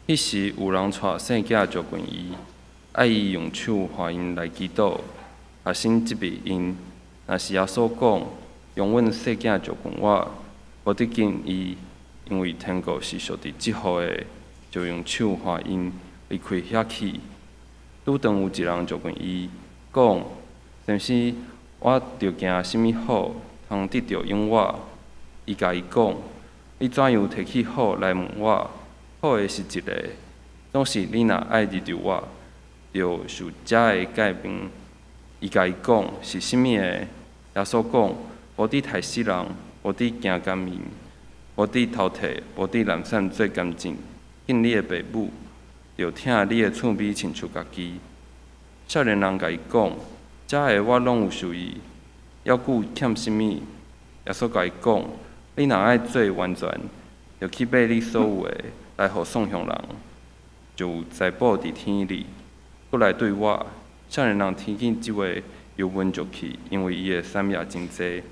彼時有人帶細囝就近伊，愛伊用手扶𪜶來祈禱。學生責備𪜶，但是耶穌講：容允細囝就近我，無得禁伊，因為天國是屬佇這號的，就用手扶𪜶離開遐去。拄當有一人就近伊，講：先生，我著行啥物好，通得著永活？伊共伊講：你怎樣提起好來問我？好的是一个，總是你若愛入著活，著守遮的誡命。伊共伊講：是啥物个？耶穌講：無得刣死人，無得行姦淫，無得偷提，無得濫散做監證，敬你的爸母，著疼你的厝邊親像家己。少年人共伊講：遮个我攏有守意，猶閣欠啥物？耶穌共伊講：你若愛做完全，著去賣你所有的，來予喪窮人，就有財寶佇天裡。閣來綴我。少年人聽見這話，憂悶就去，因為伊的產業真濟。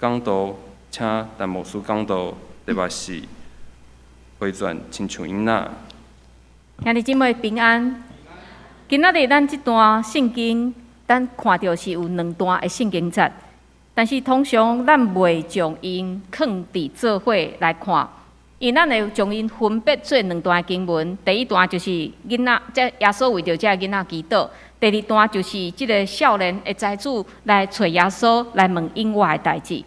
講道，請陳牧師講道，題目是回轉親像囡仔。兄弟姊妹平安。今仔日咱這段聖經，咱看著是有兩段的聖經節，但是通常咱袂將𪜶囥佇做伙來看，因為咱會將𪜶分別做兩段經文。第一段就是囡仔，這耶穌為著這个囡仔祈禱；第二段就是這个少年的財主來揣耶穌來問永活的代誌。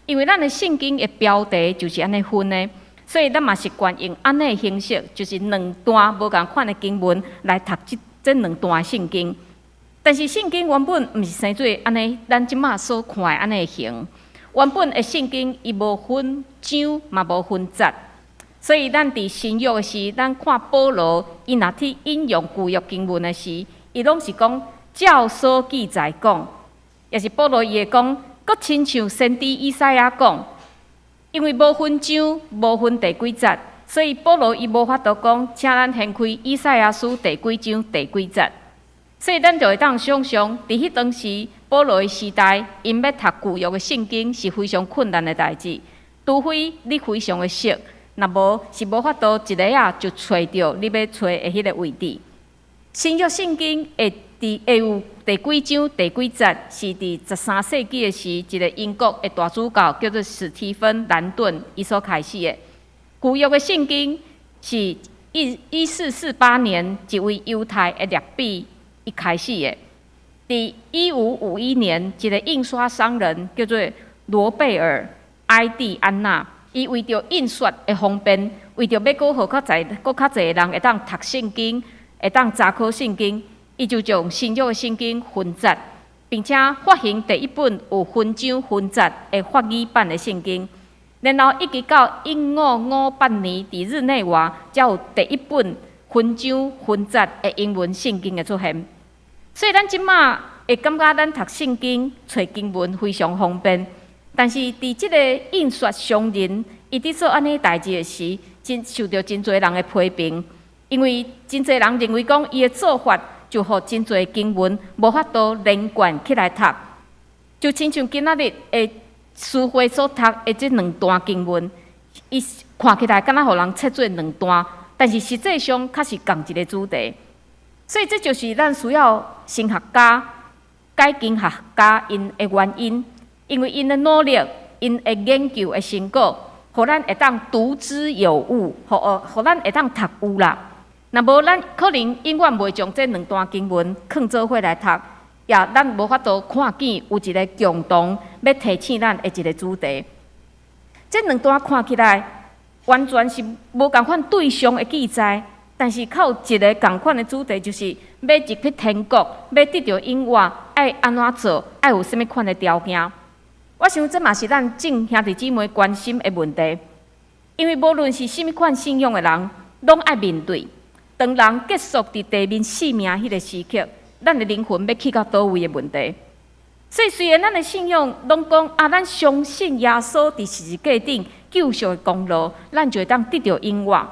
因為咱的聖經的標題就是按呢分的，所以咱嘛習慣用按呢的形式，就是兩段無仝款的經文來讀這兩段聖經。但是聖經原本毋是生做按呢，咱這馬所看的按呢形。原本的聖經伊無分章，嘛無分節，所以咱佇新約的時，咱看保羅伊若去引用舊約經文的時，伊攏是講照所記載講，抑是保羅伊會講，閣親像先知以賽亞講，因為無分章，無分第幾節，所以保羅伊無法度講，請咱掀開以賽亞書第幾章第幾節。所以咱就會當想像，佇彼當時保羅的時代，𪜶欲讀舊約的聖經是非常困難的代誌，除非你非常的熟，若無是無法度一下仔就揣著你欲揣的彼个位置。新約聖經會佇會有第幾章第幾節，是佇13世紀的時，一个英國的大主教叫做史提芬蘭頓，伊所開始的。舊約的聖經是1448年一位猶太的拉比伊開始的。佇1551年，一个印刷商人叫做羅貝爾·埃蒂安納，伊為著印刷的方便，為著欲閣予較濟、閣較濟人會當讀聖經，會當查考聖經，伊就將新約的聖經分節，並且發行第一本有分章分節的法語版的聖經。然後一直到1558年，佇日內瓦才有第一本分章分節的英文聖經的出現。所以咱這馬會感覺咱讀聖經、揣經文非常方便，但是佇這个印刷商人伊佇做按呢代誌的時，真受著真濟人的批評，因為真濟人認為講伊的做法就予真濟經文無法度連貫起來讀，就親像今仔日的詩會所讀的這兩段經文，伊看起來敢若予人切做兩段，但是實際上較是仝一个主題。所以這就是咱需要神學家、解經學家𪜶的原因，因為𪜶的努力、𪜶的研究的成果，予咱會當讀之有物，予咱會當讀有啦。若無咱可能永遠袂將這兩段經文囥做伙來讀，也咱無法度看見有一个共同欲提醒咱的一个主題。這兩段看起來完全是無仝款對象的記載，但是較有一个仝款的主題，就是欲入去天國，欲得著永活，愛按怎做，愛有啥物款的條件。我想這嘛是咱眾兄弟姊妹關心的問題，因為無論是啥物款信仰的人，攏愛面對。當人結束佇地面生命彼个時刻，咱的靈魂欲去到佗位的問題。所以雖然咱的信仰攏講啊，咱相信耶穌佇十字架頂救贖的功勞，咱就會當得著永活。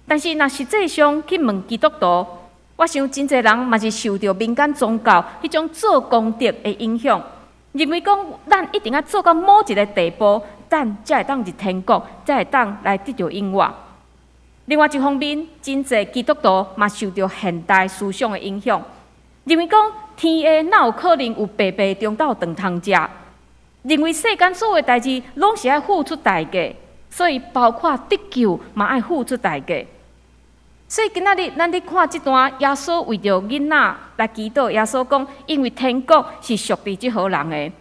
但是若實際上去問基督徒，我想真濟人嘛是受著民間宗教彼種做功德的影響，認為講咱一定愛做到某一个地步，咱才會當入天國，才會當來得著永活。另外一方面，真濟基督徒嘛受著現代思想的影響，認為講天下哪有可能有白白中晝頓通食？認為世間所有代誌攏是愛付出代價，所以包括得救嘛愛付出代價。所以今仔日咱咧看這段耶穌為著囡仔來祈禱，耶穌講，因為天國是屬佇這號人的。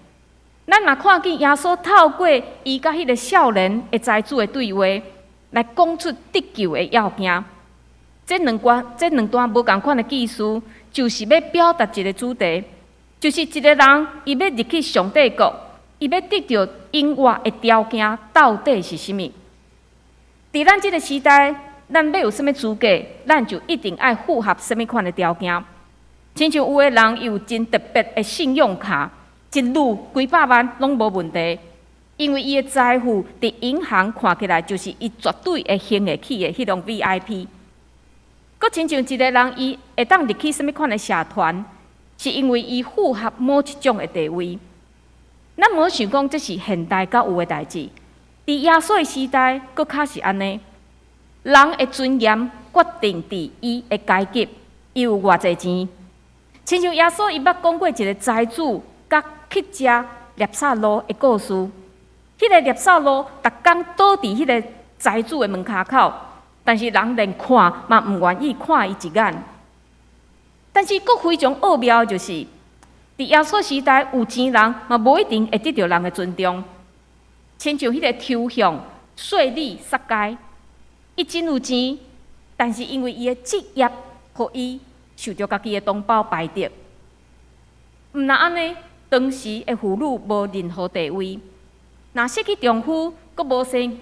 咱嘛看見耶穌透過伊佮彼个少年的財主的對話，來講出得救的要件。這兩段無仝款的記事，就是欲表達一个主題，就是一个人伊欲入去上帝國，伊欲得著永活的條件到底是啥物？佇咱這个時代，咱欲有啥物資格，咱就一定愛符合啥物款的條件。親像有的人伊有真特別的信用卡，一擼幾百萬攏無問題，因為伊的財富佇銀行看起來就是伊絕對會還會起的彼種 VIP。閣親像一个人，伊會當入去啥物款的社團，是因為伊符合某一種的地位。咱無想講這是現代才有的代誌，佇耶穌的時代，閣較是按呢。人的尊嚴決定佇伊的階級，伊有偌濟錢。親像耶穌伊捌講過一个財主佮乞食勒薩路的故事。彼个勒薩路逐工倒佇彼个財主的門跤口，但是人連看嘛毋願意看伊一眼。但是閣非常奧妙的就是，佇耶穌時代，有錢人嘛無一定會得著人的尊重。親像彼个抽象稅吏撒該，伊真有錢，但是因為伊的職業，予伊受著家己的同胞排斥。毋但按呢，當時的婦女無任何地位，若失去丈夫，閣無生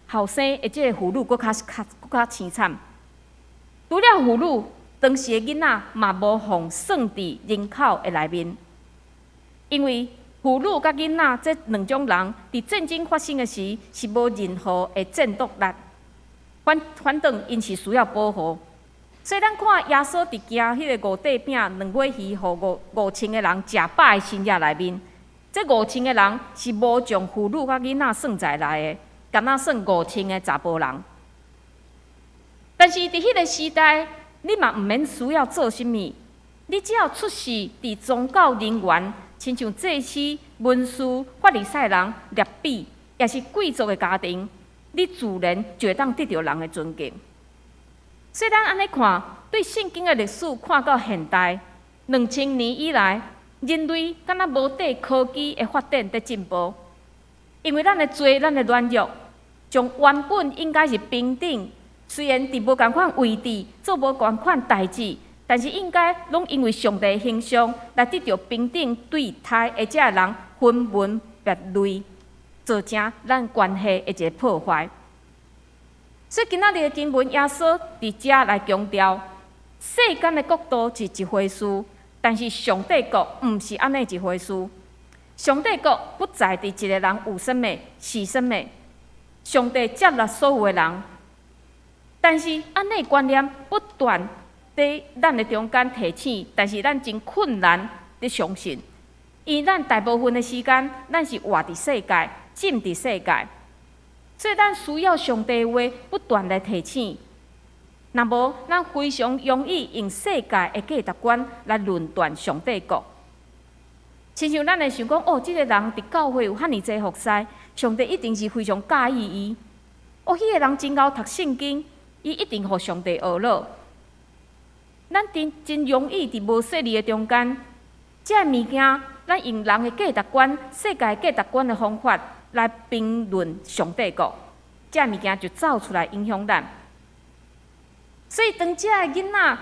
後生的這个婦女，閣較凄慘。除了婦女，當時的囡仔嘛無予算佇人口的內面，因為婦女佮囡仔這兩種人，佇戰爭發生的時是無任何的戰鬥力，反轉𪜶是需要保護。所以咱看耶穌佇行彼个五塊餅兩尾魚，予5000個人食飽的神跡內面，這五千個人是無將婦女佮囡仔算在內的，敢若算五千个查埔人。但是佇彼个時代，你嘛毋免需要做啥物，你只要出示佇宗教人員，親像祭司、文士、法利賽人、利未，抑是貴族的家庭，你自然就會當得著人的尊敬。所以咱按呢看，對聖經的歷史看到現代2000年以來，人類敢若無綴科技的發展佇進步，因為咱的罪、咱的軟弱，將原本應該是平等，雖然佇無仝款位置做無仝款代誌，但是應該攏因為上帝形象來得著平等對待的這个人分門別類，造成咱關係的一个破壞。所以今仔日的經文，耶穌佇遮來強調，世間的國度是一回事，但是上帝國毋是按呢一回事。上帝國不在佇一个人有啥物，是啥物，上帝接納所有的人。但是按呢觀念不斷佇咱的中間提醒，但是咱真困難佇相信，因為咱大部分的時間，咱是活佇世界，浸佇世界。所以咱需要上帝話不斷來提醒，若無咱非常容易用世界的價值觀來論斷上帝國。親像咱會想講，哦，這个人佇教會有遐爾濟服侍，上帝一定是非常佮意伊。哦，彼个人真𠢕讀聖經，伊一定予上帝呵咾。咱真真容易佇無細膩的中間，這个物件，咱用人的價值觀、世界價值觀的方法來評論上帝國，這个物件就走出來影響咱。所以當這個囡仔，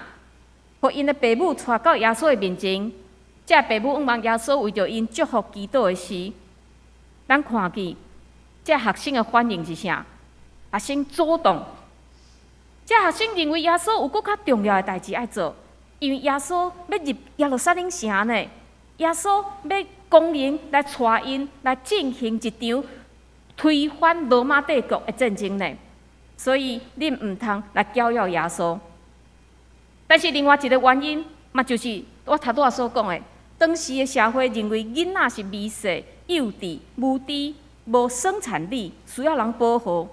予𪜶的爸母帶到耶穌的面前，這个爸母向望耶穌為著𪜶祝福祈禱的時，咱看見這學生的反應是啥？學生阻擋。這學生認為耶穌有閣較重要的代誌愛做，因為耶穌欲入耶路撒冷城呢，耶穌欲光榮來帶𪜶來進行一場推翻羅馬帝國的戰爭呢，所以恁毋通來攪擾耶穌。但是另外一个原因，嘛就是我頭拄仔所講的，當時的社會認為囡仔是微細、幼稚、無知、無生產力，需要人保護。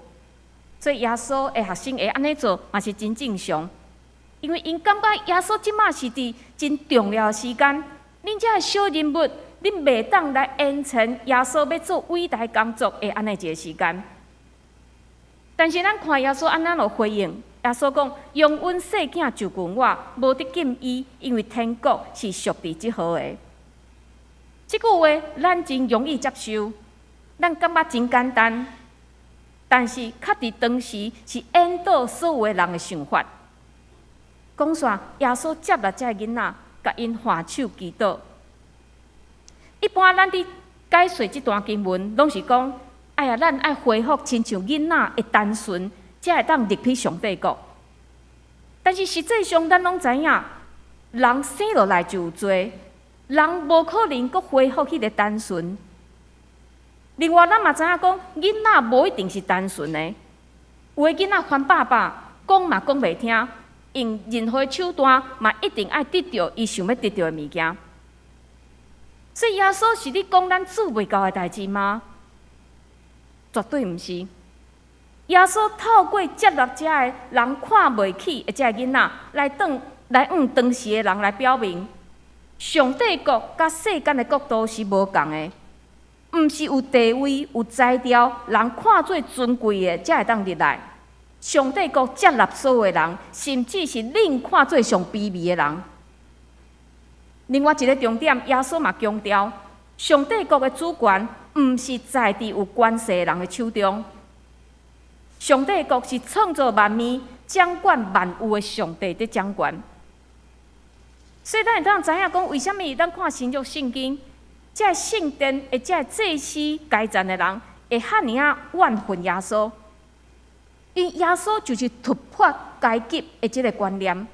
所以耶穌的學生會按呢做，嘛是真正常。因為𪜶感覺耶穌這馬是佇真重要的時間，恁這个小人物，恁袂當來延遲耶穌欲做偉大工作的按呢一个時間。但是咱看耶穌按怎囉回應？耶穌講：容阮細囝就近我，無得禁伊，因為天國是屬佇這號的。這句話咱真容易接受，咱感覺真簡單，但是卻佇當時是顛倒所有的人的想法。講煞，耶穌接納這个囡仔，共𪜶挽手祈禱。一般咱佇解說這段經文，攏是講：哎呀，咱愛恢復親像囡仔的單純，才會當入去上帝國。但是實際上，咱攏知影，人生落來就有罪，人無可能閣恢復彼个單純。另外，咱嘛知影講，囡仔無一定是單純的，有的囡仔煩霸霸，講嘛講袂聽，用任何手段嘛一定愛得著伊想欲得著的物件。所以耶穌是咧講咱做袂到的代誌嗎？絕對毋是。耶穌透過接納這个人看袂起的這个囡仔，來向當時的人來表明，上帝國佮世間的國度是無仝的，毋是有地位、有才調、人看做尊貴的，才會當入來。上帝國接納所有的人，甚至是恁看做上卑微的人。另外一个重點，耶穌嘛強調，上帝國的主權毋是在佇有權勢的人的手中。上帝國是創造萬物、掌管萬有的上帝佇掌權。所以咱會當知影講，為啥物咱看新約聖經，這个聖殿的這个祭司階層的人會遐爾仔怨恨耶穌？因為耶穌就是突破階級的這个觀念。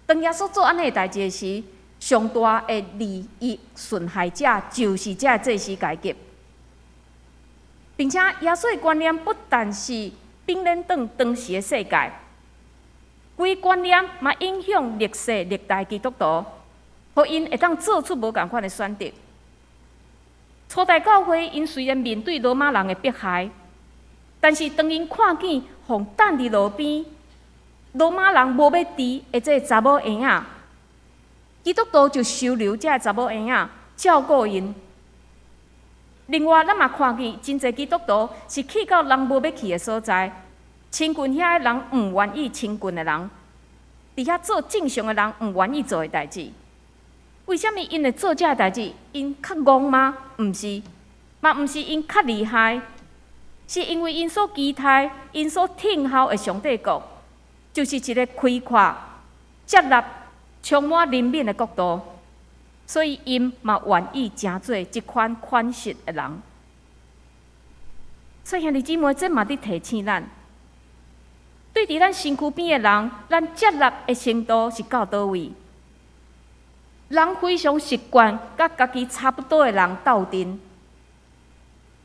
當耶穌做按呢的代誌的時，上大的利益損害者就是這个祭司階級，並且耶穌的觀念不但是反映當時的世界，規觀念嘛影響歷世歷代基督徒，予𪜶會當做出無仝款的選擇。初代教會𪜶雖然面對羅馬人的迫害，但是當𪜶看見予擲佇路邊，羅馬人無欲治的這个查某嬰仔，基督徒就收留這个查某嬰仔，照顧𪜶。另外，咱嘛看見真濟基督徒是去到人無欲去的所在，親近遐个人毋願意親近的人，佇遐做正常的人毋願意做的代誌。為啥物𪜶會做這个代誌？𪜶較戇嗎？毋是，嘛毋是𪜶較厲害，是因為𪜶所期待、𪜶所聽候的上帝國，就是一个開闊、接納、充滿憐憫的國度，所以𪜶嘛願意成做這款款式的人。所以兄弟姊妹，這嘛佇提醒咱，對佇咱身軀邊的人，咱接納的程度是到佗位？人非常習慣佮家己差不多的人鬥陣，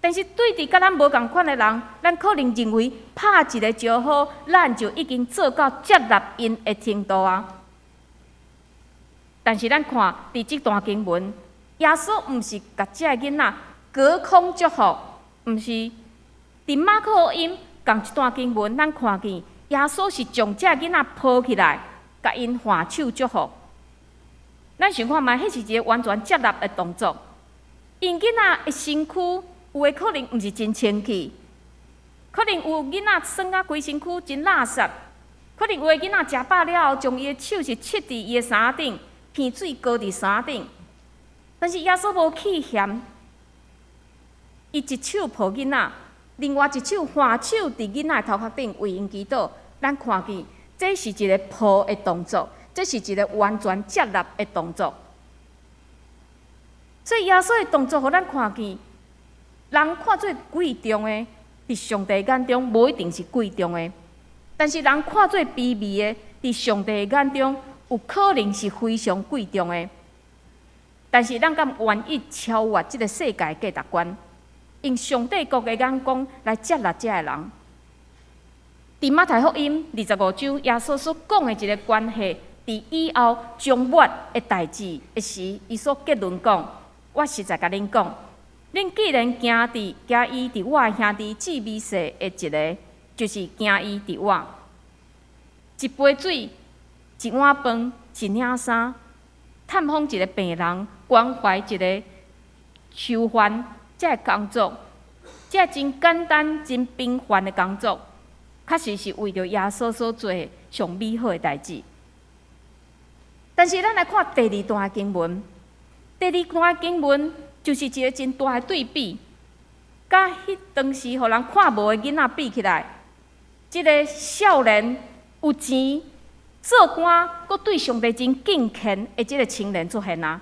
但是對佇佮咱無仝款的人，咱可能認為拍一个招呼，咱就已經做到接納𪜶的程度啊。但是咱看佇這段經文，耶穌毋是共這个囡仔隔空祝福，毋是。佇馬可福音仝一段經文，咱看見耶穌是將這个囡仔抱起來，共𪜶挽手祝福。咱想看覓，彼是一个完全接納的動作。𪜶囡仔的身軀有的可能毋是真清氣，可能有囡仔耍甲規身軀真垃圾，可能有的囡仔食飽了後，將伊的手是拭佇伊的衫頂，鼻水糊佇衫頂。但是耶穌無去嫌，伊一手抱囡仔，另外一手挽手佇囡仔的頭殼頂為𪜶祈禱。咱看見這是一个抱的動作。這是一个完全接納的動作，所以耶穌的動作，予咱看見，人看做貴重的，佇上帝眼中無一定是貴重的；但是人看做卑微的，佇上帝眼中有可能是非常貴重的。但是咱敢願意超越這个世界價值觀，用上帝國的眼光來接納這个人？佇馬太福音25章，耶穌所講的一个關係，佇以後終末的代誌的時，伊所結論講：我實在共恁講，恁既然行佇行伊佇我的兄弟這微細的一个，就是驚伊佇我。一杯水，一碗飯，一領衫，探訪一个病人，關懷一个囚犯，這个工作，這真簡單、真平凡的工作，確實是為著耶穌所做的上美好的代誌。但是，咱來看第二段的經文，第二段的經文就是一个真大的對比，佮彼當時予人看無的囡仔比起來，這个少年有錢做官，閣對上帝真敬虔的這个青年出現啊！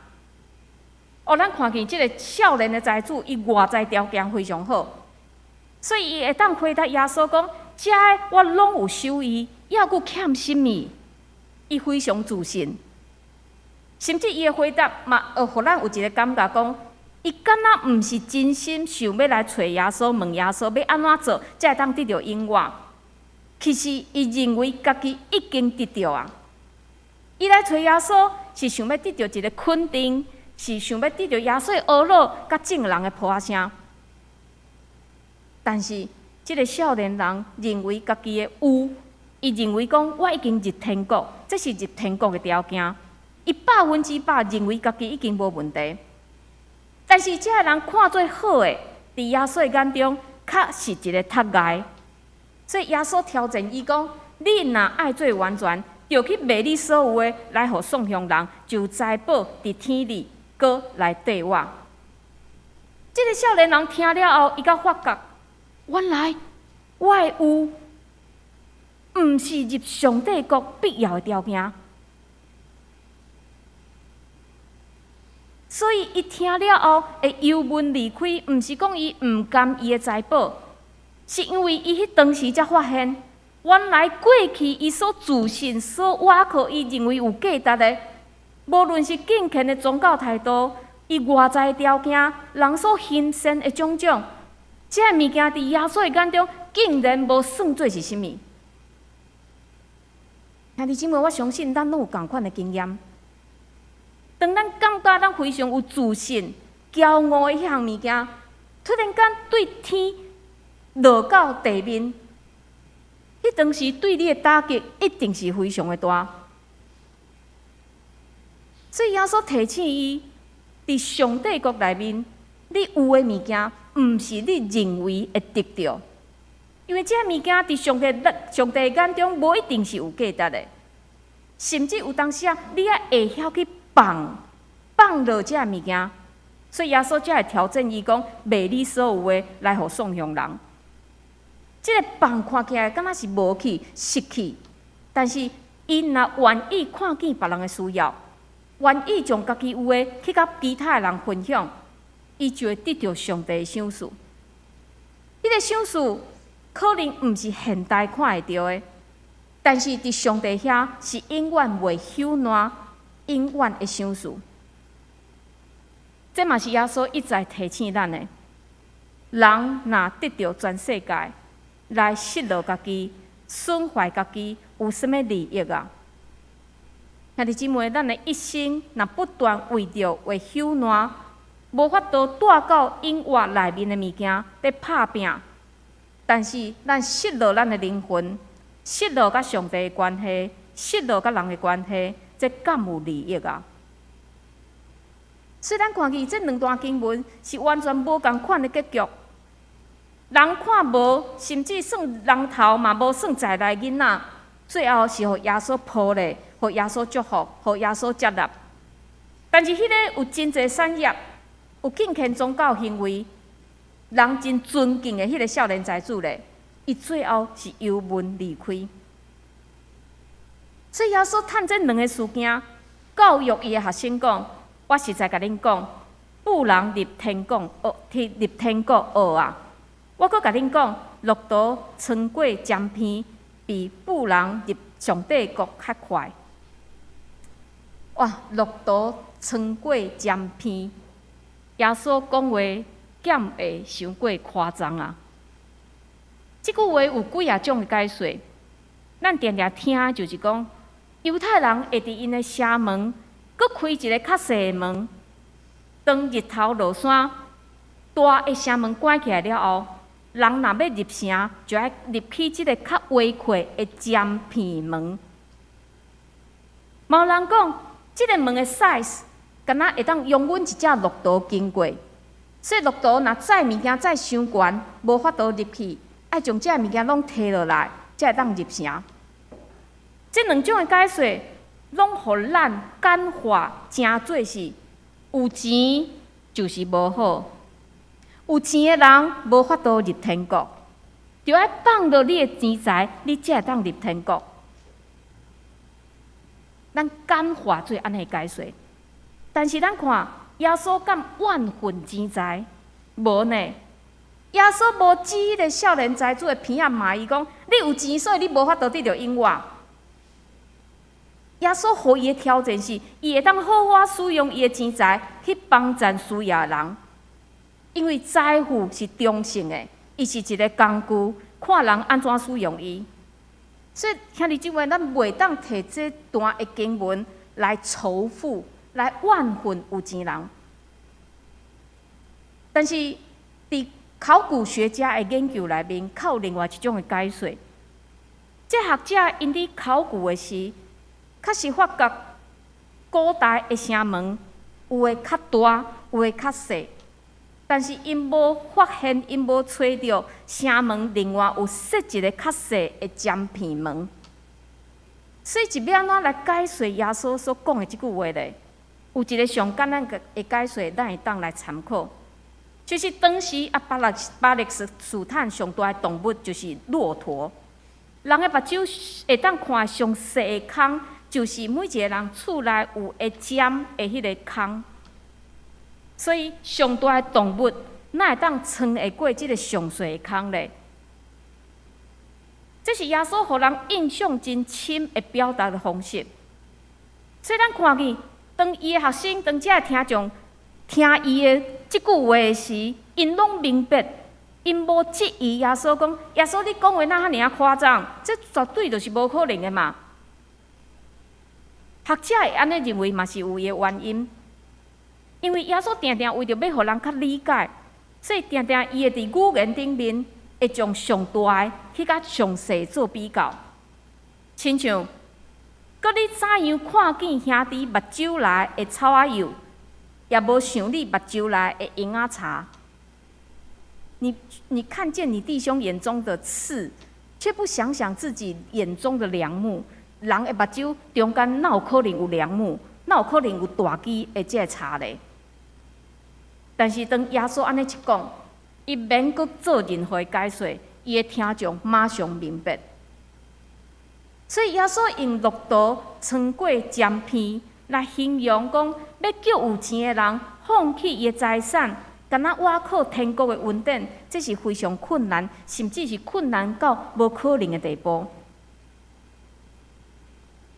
哦，咱看見這个少年的財主，伊外在條件非常好，所以伊會當回答耶穌講：這个我攏有守伊，猶閣欠啥物？伊非常自信，甚至伊的回答嘛，會予咱有一个感覺講，伊敢若毋是真心想欲來揣耶穌，問耶穌欲按怎做，才會當得著永活。其實伊認為家己已經得著啊！伊來揣耶穌是想欲得著一个肯定，是想欲得著耶穌的呵咾佮眾人的拍聲。但是這个少年人認為家己的有，伊認為講我已經入天國，這是入天國的條件。伊100%認為家己已經無問題。但是這个人看做好的，佇耶穌的眼中，確是一个窒礙。所以耶穌挑戰伊講：你若愛做完全，就去賣你所有的，來予喪窮人，就有財寶佇天裡，閣來綴我。這个少年人聽了後，伊才發覺，原來我的有，毋是入上帝國必要的條件。所以伊聽了後會憂悶離開，毋是講伊毋甘伊的財寶。是因為伊彼當時才發現，原來過去伊所自信、所倚靠、伊認為有價值的，無論是敬虔的宗教態度，伊外在條件，人所欣羨的種種，這个物件佇耶穌的眼中，竟然無算做是啥物。兄弟姊妹，我相信咱攏有仝款的經驗。當咱感覺咱非常有自信、驕傲的彼項物件，突然間對天落到地面，彼當時對你的打擊一定是非常的大。所以耶穌提醒伊，佇上帝國內面，你有的物件，毋是你認為會得著，因為這个物件佇上帝眼中，無一定是有價值的，甚至有當時啊，你愛會曉去放放落這个物件，所以耶穌才會挑戰伊講，賣你所有的來予喪窮人。這个放看起來敢若是無去失去，但是伊若願意看見別人的需要，願意將家己有的去佮其他的人分享，伊就會得著上帝的賞賜。彼个賞賜可能毋是現代看會著的，但是佇上帝遐是永遠袂朽爛、永遠的賞賜。這嘛是耶穌一再提醒咱的：人若得著全世界，來失落家己、損壞家己，有啥物利益啊？兄弟姊妹，咱的一生若不斷為著會朽爛、無法度帶到永活內面的物件佇拍拚，但是咱失落咱的靈魂，失落佮上帝的關係，失落佮人的關係，這敢有利益啊？所以咱看見這兩段經文是完全無仝款的結局。人看無，甚至算人頭嘛無算在內囡仔，最後是予耶穌抱咧，予耶穌祝福，予耶穌接納。但是彼个有真濟產業、有敬虔宗教行為、人真尊敬的彼个少年財主咧，伊最後是憂悶離開。所以耶穌趁這兩个事件，教育伊的學生講：我實在共恁講，富人入天國，入天國厄啊！我閣共恁講，駱駝穿過針鼻，比富人入上帝國較快。哇！駱駝穿過針鼻，耶穌講話敢會傷過誇張啊？這句話有幾仔種的解說，咱定定聽就是講，猶太人會佇𪜶的城門，閣開一个較細的門，當日頭落山，大的城門關起來了後，人若欲入城，就愛入去這个較寬闊的尖片門。嘛有人講，這个門的 size，敢若會當容阮一隻駱駝經過。所以駱駝若載物件載傷懸，無法度入去，愛將這个物件攏提落來，才會當入城。這兩種的解說，攏予咱簡化成做是有錢就是無好，有錢的人無法度入天國，著愛放落你的錢財，你才會當入天國。咱簡化做按呢解說，但是咱看耶穌敢怨恨錢財？無呢？耶穌無指彼个少年財主的鼻仔罵伊講：你有錢，所以你無法度得著永活。耶穌予伊的挑戰是，伊會當好好使用伊的錢財去幫贊需要的人，因為財富是中性的，伊是一个工具，看人按怎使用伊。所以兄弟姊妹，咱袂當提這段的經文來仇富，來怨恨有錢人。但是，佇考古學家的研究內面，較有另外一種的解說。這學者𪜶佇考古的時，確實發覺古代的城門有的較大，有的較細，但是𪜶無發現，𪜶無揣著城門另外有設一个較細的尖片門。所以，是欲按怎來解說耶穌所講的這句話咧？有一个上簡單的解說，咱會當來參考，就是當時啊，巴勒斯坦上大的動物就是駱駝。人的目睭會當看上細的空，就是每一个人厝內有會尖的彼个空。所以上大的動物哪會當穿會過這个上細的空咧？這是耶穌予人印象真深的表達的方式。所以咱看見，當伊的學生，當這个聽眾聽伊的這句話時，𪜶攏明白，𪜶無質疑耶穌講：耶穌，你講話哪遐爾仔誇張？這絕對就是無可能的嘛！學者會按呢認為嘛是有伊的原因，因為耶穌定定為著欲予人較理解，所以定定伊會佇語言頂面會將上大的去佮上細做比較。親像，閣你怎樣看見兄弟目睭內的草仔幼，也無想你目睭內的蠅仔柴。你看見你弟兄眼中的刺，卻不想想自己眼中的梁木。人的目睭中間哪有可能有梁木？哪有可能有大支的這个柴咧？但是當耶穌按呢一講，伊免閣做任何解說，伊的聽眾馬上明白。所以耶穌用駱駝穿過尖片來形容講，欲叫有錢的人放棄伊的財產，敢若倚靠天國的恩典，這是非常困難，甚至是困難到無可能的地步。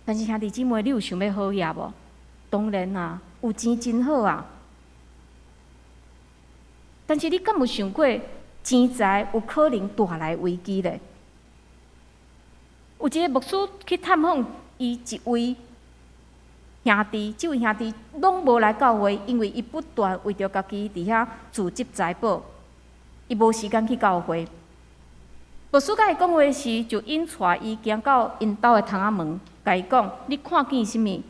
但是兄弟姊妹，你有想欲好額無？當然啊，有錢真好啊。但是你敢有想過，錢財有可能帶來危機咧？有一个牧師去探訪伊一位兄弟，這位兄弟攏無來教會，因為伊不斷為著家己佇遐組織財寶，伊無時間去教會。牧師佮伊講話時，就引帶伊行到𪜶兜的窗仔門，共伊講：你看見啥物？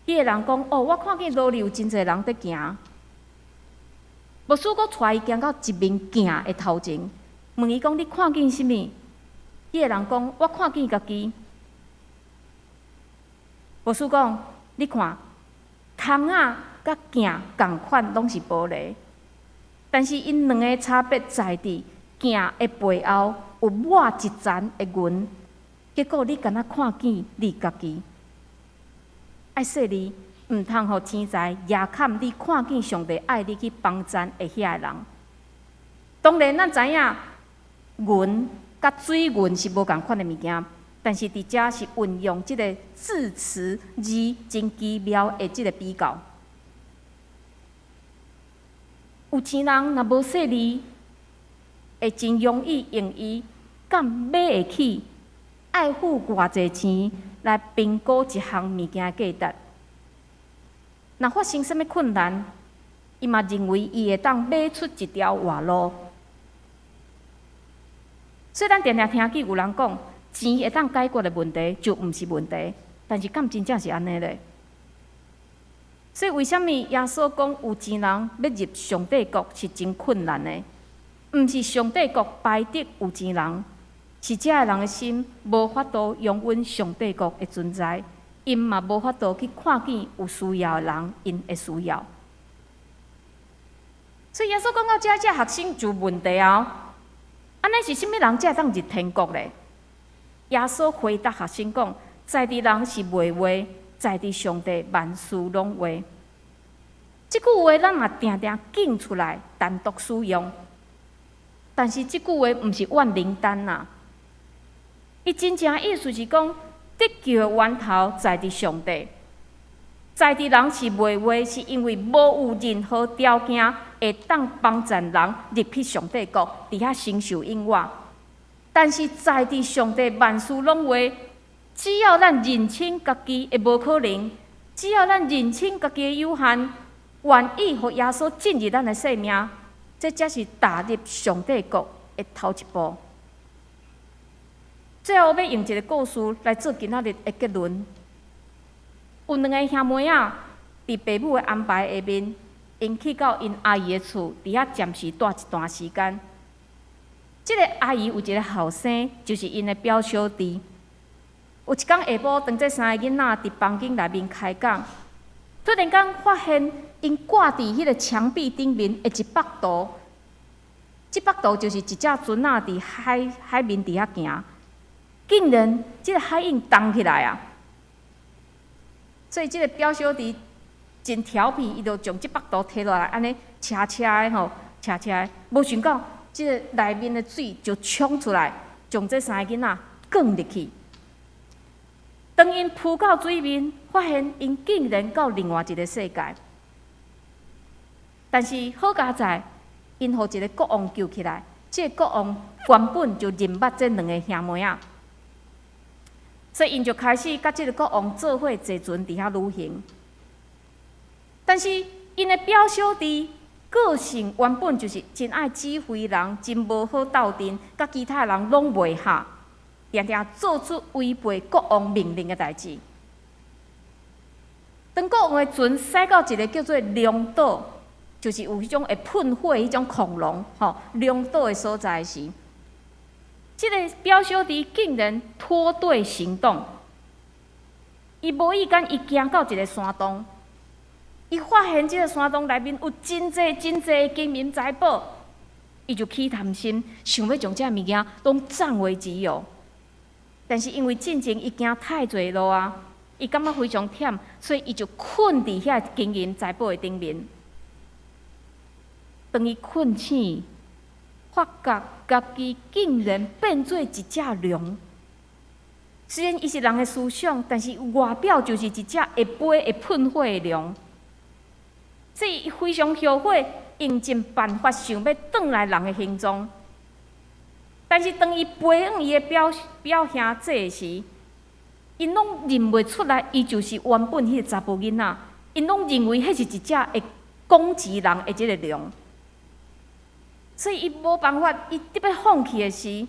彼个人講：哦，我看見路裡有真濟人佇行。牧師閣帶伊行到一面鏡的頭前，問伊講：你看見啥物？彼個人講：我看見家己。牧師講：你看，窗仔佮鏡仝款，攏是玻璃，但是𪜶兩个差別在佇鏡的背後有抹一層的銀，結果你敢若看見你家己。愛細膩，毋通予錢財遮蓋你看見上帝愛你去幫贊的遐个人。當然，咱知影銀佮水銀是無仝款的物件，但是佇遮是運用這个字詞字真奇妙的這个比較。有錢人若無細膩，會真容易用伊敢買會起，愛付偌濟錢來評估一項物件的價值。若發生啥物困難，伊嘛認為伊會當買出一條活路。所以咱定定聽見有人講，錢會當解決的問題就毋是問題，但是敢真正是按呢咧？所以為啥物耶穌講有錢人欲入上帝國是真困難的？毋是上帝國排斥有錢人，是這个人的心無法度容忍上帝國的存在，𪜶嘛無法度去看見有需要的人，𪜶的需要。所以耶穌講到這，這學生就問題啊！按呢是啥物人才會當入天國咧？耶穌回答學生講：在佇人是袂話，在佇上帝萬事攏話。這句話咱嘛定定揀出來單獨使用，但是這句話毋是萬靈丹啊！伊真正意思是講，得救的源頭在佇上帝，在佇人是袂話，是因為無有任何條件會當幫助人入去上帝國，佇遐承受永活。但是在佇上帝萬事攏話，只要咱認清家己的無可能，只要咱認清家己的有限，願意予耶穌進入咱的生命，這才是踏入上帝國的頭一步。最後，欲用一個故事來做今仔日的結論。有兩个兄妹仔，佇爸母的安排下面，𪜶去到𪜶阿姨的厝，佇遐暫時蹛一段時間。這个阿姨有一个後生，就是𪜶的表小弟。有一工下晡，當這三个囡仔佇房間內面開講，突然間發現𪜶掛佇彼个牆壁頂面的一幅圖。這幅圖就是一隻船仔佇海面佇遐行，竟然這个海湧動起來啊！所以這个表小弟真調皮，伊就將這幅圖提落來，按呢斜斜的吼，斜斜的，無想到這个內面的水就衝出來，將這三个囡仔捲入去。當𪜶浮到水面，發現𪜶竟然到另外一个世界。但是好佳哉，𪜶予一个國王救起來，這个國王原本就認捌這兩个兄妹仔，所以𪜶就開始佮這个國王做伙坐船佇遐旅行。但是𪜶的表小弟個性原本就是真愛指揮人，真無好鬥陣，佮其他人攏袂合，定定做出違背國王命令的代誌。當國王的船駛到一个叫做龍島，就是有彼種會噴火彼種恐龍，吼，龍島的所在時，這个表小弟竟然脫隊行動。伊無意間，伊行到一个山洞，伊發現這个山洞內面有真濟真濟金銀財寶，伊就起貪心，想欲將這个物件攏佔為己有。但是因為進前伊行太濟路啊，伊感覺非常忝，所以伊就睏佇遐金銀財寶的頂面。當伊睏醒，發覺家己竟然變做一隻龍。雖然伊是人的思想，但是外表就是一隻會飛、會噴火的龍。所以伊非常後悔，用盡辦法想欲轉來人的形狀。但是當伊飛往伊的表表兄姊時，𪜶攏認袂出來，伊就是原本彼个查埔囡仔。𪜶攏認為彼是一隻會攻擊人的這个龍。所以伊無辦法，伊得欲放棄的時，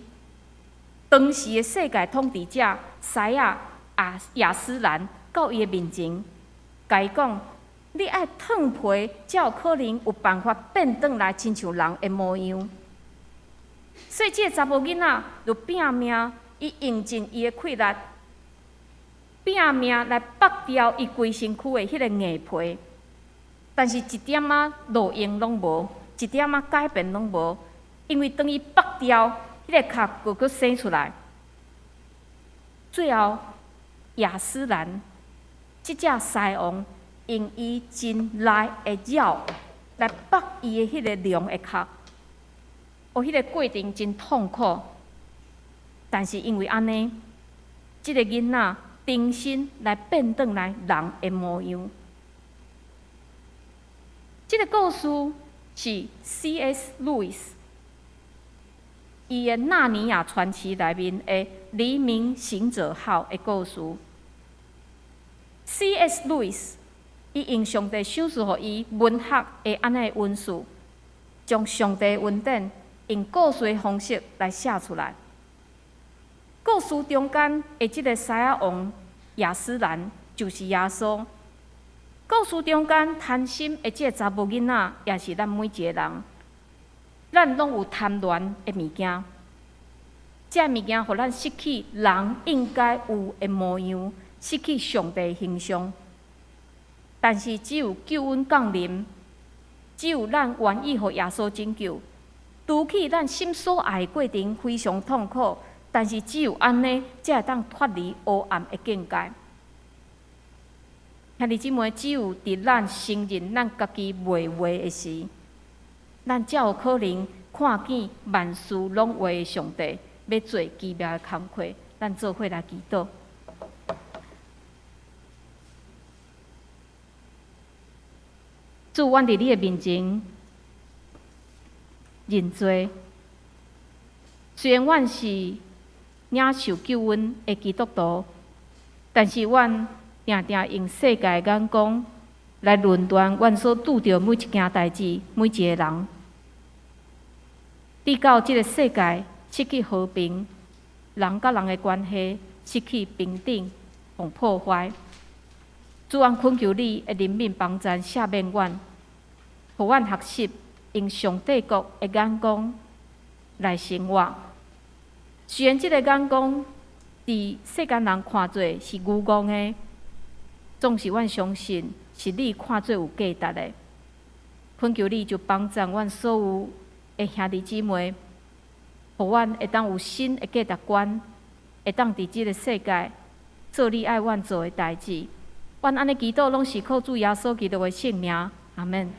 當時的世界統治者獅仔亞斯蘭到伊的面前，共伊講：你愛褪皮，才有可能有辦法變轉來親像人的模樣。所以這个查某囡仔就拼命，伊用盡伊的氣力，拼命來剝掉伊規身軀的彼个硬皮，但是一點仔路用攏無，一點仔改變攏無，因為當伊剝掉，彼个殼閣閣生出來。最後，亞斯蘭這隻獅王用伊真利的爪來剝伊的彼个龍的殼，哦，彼个過程真痛苦，但是因為按呢，這个囡仔重新來變轉來人的模樣。這个故事是 C.S. 路易斯伊的《納尼亞傳奇》內面的《黎明行者號》的故事。C.S. 路易斯伊用上帝賞賜予伊文學的按呢恩賜，將上帝恩典用故事的方式來寫出來。故事中間的這个獅仔王亞斯蘭就是耶穌。故事中間貪心的這个查某囡仔，也是咱每一个人。咱攏有貪戀的物件，這个物件予咱失去人應該有的模樣，失去上帝形象。但是只有救恩降臨，只有咱願意予耶穌拯救，除去咱心所愛的過程非常痛苦，但是只有按呢，才會當脫離黑暗的境界。兄弟姊妹，只有佇咱承認咱家己袂活的時，咱才有可能看見萬事攏活的上帝欲做奇妙的工課。咱做伙來祈禱。主，阮佇你的面前認罪。雖然阮是領受救恩的基督徒，但是阮定定用世界眼光來論斷阮所拄著每一件代誌、每一个人。直到這个世界失去和平，人佮人的關係失去平等，予破壞。主，阮懇求你的憐憫幫贊赦免阮，予阮學習用上帝國的眼光來生活。雖然這个眼光佇世間人看做是愚戇的，總是阮相信是你看做有價值的。懇求你就幫贊阮所有的兄弟姊妹，予阮會當有新的價值觀，會當佇這个世界做你愛阮做的代誌。阮按呢祈禱，攏是靠主耶穌基督的聖名，阿們。